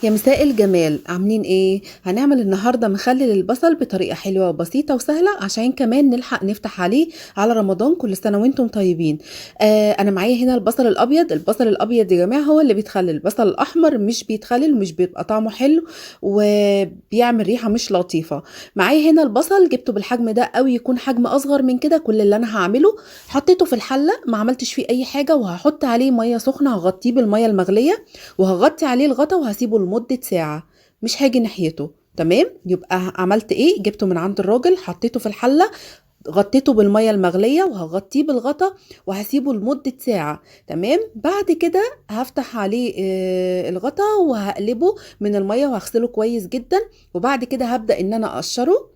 يا مساء الجمال، عاملين ايه؟ هنعمل النهارده مخلل البصل بطريقة حلوة وبسيطة وسهلة عشان كمان نلحق نفتح عليه على رمضان. كل سنة وانتم طيبين. انا معايا هنا البصل الابيض. البصل الابيض يا جماعة هو اللي بيتخلل، البصل الاحمر مش بيتخلل ومش بيبقى طعمه حلو وبيعمل ريحه مش لطيفة. معايا هنا البصل جبته بالحجم ده او يكون حجم اصغر من كده. كل اللي انا هعمله حطيته في الحلة، ما عملتش فيه اي حاجة، وهحط عليه مية سخنة، هغطيه بالمية المغليه وهغطي عليه الغطا وهسيبه لمدة ساعة، مش هاجي ناحيته. تمام؟ يبقى عملت ايه؟ جبته من عند الراجل، حطيته في الحلة، غطيته بالمية المغلية وهغطيه بالغطا وهسيبه لمدة ساعة. تمام؟ بعد كده هفتح عليه الغطا وهقلبه من المية وهغسله كويس جدا، وبعد كده هبدأ ان انا اقشره.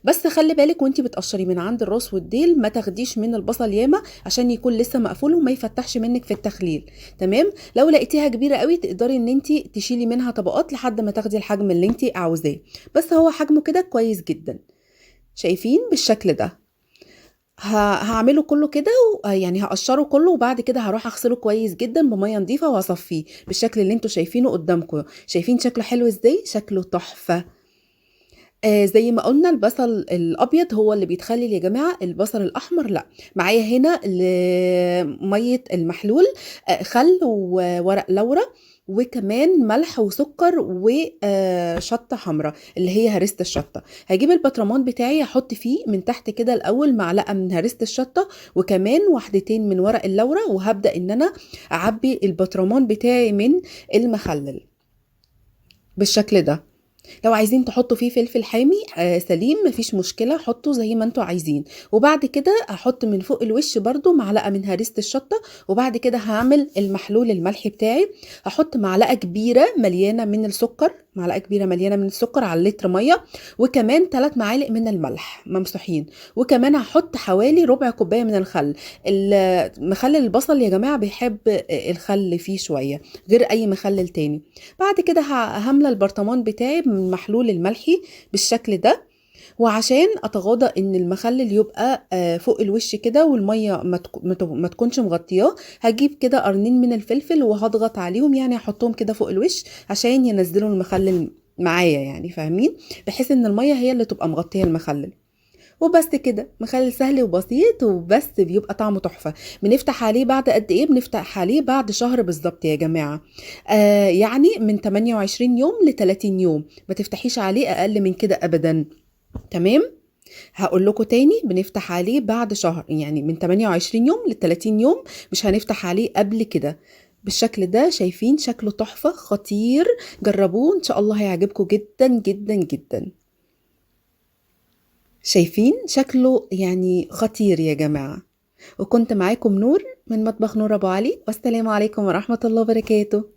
بس خلي بالك وانتي بتقشري من عند الراس والديل ما تاخديش من البصل ياما عشان يكون لسه مقفول وما يفتحش منك في التخليل. تمام؟ لو لقيتيها كبيرة قوي تقدري ان انتي تشيلي منها طبقات لحد ما تاخدي الحجم اللي انتي عاوزاه، بس هو حجمه كده كويس جدا. شايفين بالشكل ده؟ هعمله كله كده يعني هقشره كله، وبعد كده هروح اغسله كويس جدا بميه نظيفة وهصفيه بالشكل اللي انتوا شايفينه قدامكم. شايفين شكله حلو ازاي؟ شكله تحفة. زي ما قلنا البصل الابيض هو اللي بيتخلل يا جماعة، البصل الاحمر لا. معايا هنا مية المحلول، خل وورق لورا وكمان ملح وسكر وشطه حمراء اللي هي هرسه الشطه. هجيب البطرمان بتاعي احط فيه من تحت كده الاول معلقه من هرسه الشطه وكمان واحدتين من ورق اللورا، وهبدا ان انا اعبي البطرمان بتاعي من المخلل بالشكل ده. لو عايزين تحطوا فيه فلفل حامي سليم مفيش مشكلة، حطوا زي ما انتوا عايزين. وبعد كده هحط من فوق الوش برضو معلقة من هريسة الشطة، وبعد كده هعمل المحلول الملحي بتاعي. هحط معلقة كبيرة مليانة من السكر، معلقة كبيرة مليانة من السكر على لتر مية، وكمان 3 معالق من الملح ممسوحين، وكمان هحط حوالي ربع كوباية من الخل. مخلل البصل يا جماعة بيحب الخل فيه شوية غير أي مخلل تاني. بعد كده هملى البرطمان بتاعي من المحلول الملحي بالشكل ده، وعشان اتغاضى ان المخلل يبقى فوق الوش كده والمية ما تكونش مغطياه، هجيب كده قرنين من الفلفل وهضغط عليهم، يعني هحطهم كده فوق الوش عشان ينزلوا المخلل معايا، يعني فاهمين، بحيث ان المية هي اللي تبقى مغطيه المخلل. وبس كده، مخلل سهل وبسيط وبس بيبقى طعمه تحفة. بنفتح عليه بعد قد ايه؟ بنفتح عليه بعد شهر بالظبط يا جماعة، يعني من 28 يوم ل 30 يوم، ما تفتحيش عليه اقل من كده ابدا. تمام؟ هقول لكم تاني، بنفتح عليه بعد شهر، يعني من 28 يوم ل 30 يوم، مش هنفتح عليه قبل كده. بالشكل ده شايفين شكله تحفة خطير، جربوه ان شاء الله هيعجبكم جدا جدا جدا. شايفين شكله يعني خطير يا جماعة. وكنت معاكم نور من مطبخ نور أبو علي، والسلام عليكم ورحمة الله وبركاته.